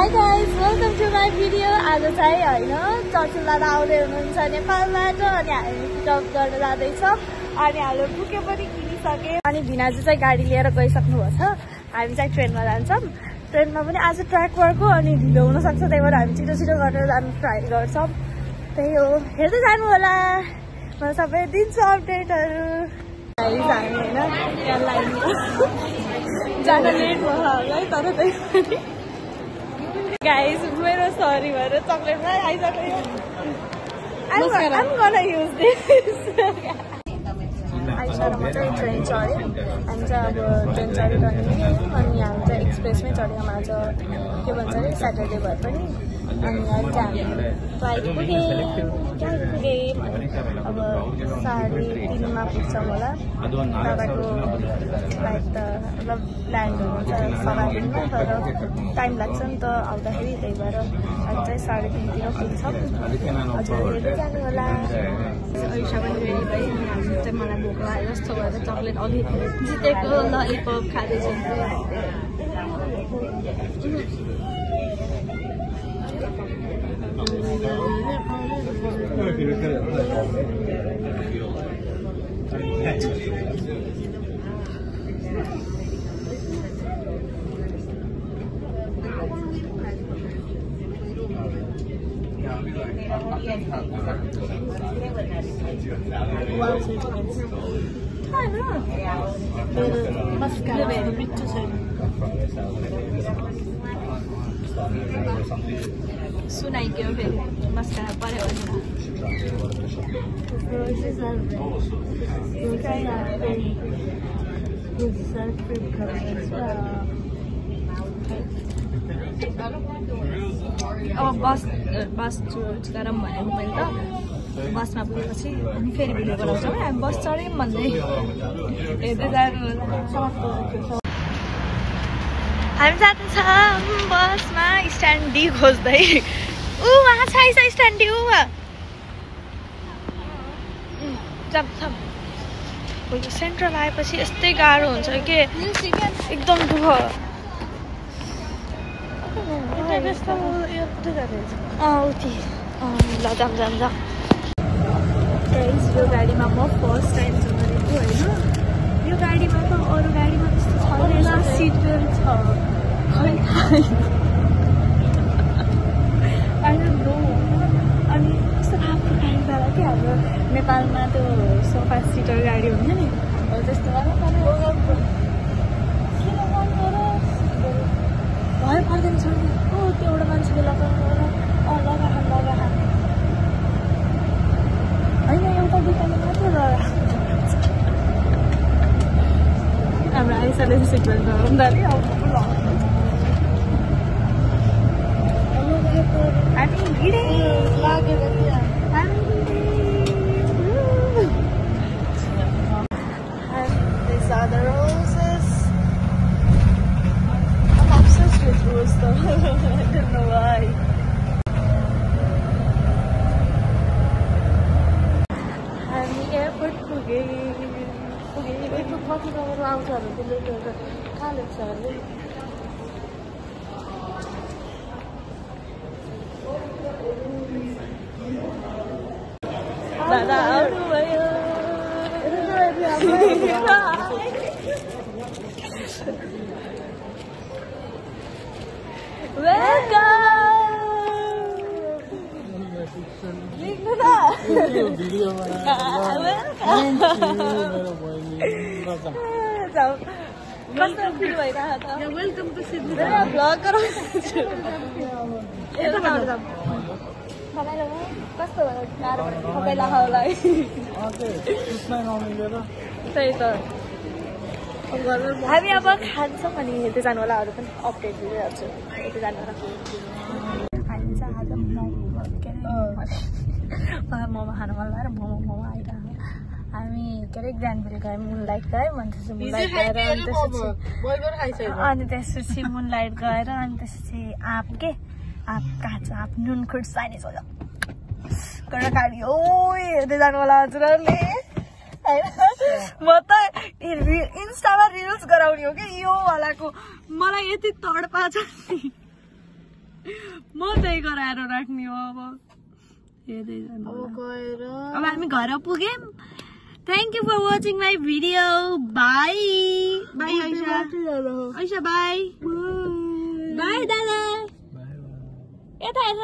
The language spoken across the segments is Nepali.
Hi guys, welcome to my video. आज चाहिँ हैन चर्चिल दादा आउँदै हुनुहुन्छ नेपालबाट अनि हामी पिकअप गर्न जाँदैछौँ अनि हामीले बुके पनि किनिसके अनि भिनाजु चाहिँ गाडी लिएर गइसक्नु भएको छ। हामी चाहिँ ट्रेनमा जान्छौँ। ट्रेनमा पनि आज ट्र्याक वर्क हो अनि ढिलो हुन सक्छ, त्यही भएर हामी छिटो छिटो गरेर जानु ट्राई गर्छौँ। त्यही हो, हेर्दै जानु होला। म सबै दिन्छु अपडेटहरु। गाइस हामी हैन यहाँ लाइनमा जान लेट भयो होला तर त्यही पनि guys, मेरो सरी भएर चक्लेटमा आइसक्यो। I'm gonna use this. आइसकेर म चाहिँ ट्रेन चढेँ। हामी चाहिँ अब ट्रेन चढेर अनि हामी चाहिँ एक्सप्रेसमै चढ्यौँ आज, के भन्छ अरे स्याटरडे भए पनि। अनि अहिले चाहिँ हामी फ्लाइट पुग्यौँ अब 3:30मा पुग्छौँ होला। बाबाको फ्लाइट त मतलब ल्यान्ड हुन्छ 3:30मा, तर टाइम लाग्छ नि त आउँदाखेरि, त्यही भएर हामी चाहिँ 3:30तिर पुग्छौँ। हजुर हेर्दै जानु होला। ऐसा पनि रेडी भयो। हामी चाहिँ मलाई भोक लाग्यो जस्तो भएर चक्लेट अघि जितेको ललिपप खाँदैछु। सुनाइक्यो फेरि मस्कारा पर्यो भने अब बस गरौँ भनेको मैले त। बसमा पुगेपछि अनि फेरि भिडियो बनाउँछौँ। हामी बस चढ्यौँ भन्दै हेर्दै जानु होला। हामी जाँदैछौँ बसमा स्ट्यान्ड डी खोज्दै। वहाँ छ स्ट्यान्ड डी। सेन्ट्रल आएपछि यस्तै गाह्रो हुन्छ के, एकदम दुःख। उति ल जाम। यो गाडीमा म फर्स्ट टाइम चढेको होइन। यो गाडीमा त अरू गाडीमा त्यस्तो छैन, सिट बेल्ट छ खै थाहा। अनि कस्तो राम्रो गाडी वाला के हाम्रो नेपालमा त्यो सोफा सिटर गाडी हुन्छ नि, हो त्यस्तो वाला। तर किन मन भयो पर्दैन छोड्ने हो त्यो एउटा मान्छेले लगाउनु लगा होइन, एउटा दुईजना मात्र लगा। हाम्रो आइसकेको सिट बेल्ट लगाउँदाखेरि हामी हिँडेँ। These are the roses. I'm obsessed with roses though. I don't know why. हामी एयरपोर्ट पुगेँ। एयरपोर्ट कति गरेर आउँछ भने त्यसले गर्दा कहाँ लेख्छ अरे। दादा आउनुभयो। लेख्नु न कस्तो फिल भइरहेको त। वेलकम टु सिडनी भ्लग गराउँछु। कस्तो भयो गाह्रो सबैलाई होला। त्यही त हामी अब खान्छौँ अनि हेर्दै जानु होला। अरू पनि अपडेट दिइहाल्छु, हेर्दै जानु होला। हामी चाहिँ आज मोमो खानु मन लाग्यो। मोमो आइरहेको। हामी के अरे ग्रान्ड भ्याली गयौँ, मुनलाइट गयौँ। अनि त्यसपछि मुनलाइट गएर अनि त्यसपछि मुनलाइट गएर अनि त्यसपछि आँप कहाँ छ आँप नुन खुर्सानी सोध्यो गरेर खाली हो। हेर्दै जानु होला हजुरहरूले। म त इन्स्टामा रिल्स गराउने हो कि यो वालाको। मलाई यति तडपा छ नि म त्यही गराएर राख्ने हो अब हेर्दै जानु अब हामी घर पुग्यौं thank you for watching my video bye bye ऐसा बाई बाई दादा यता हेर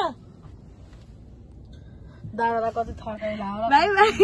दादालाई कति थकाइ लाग्यो बाई बाई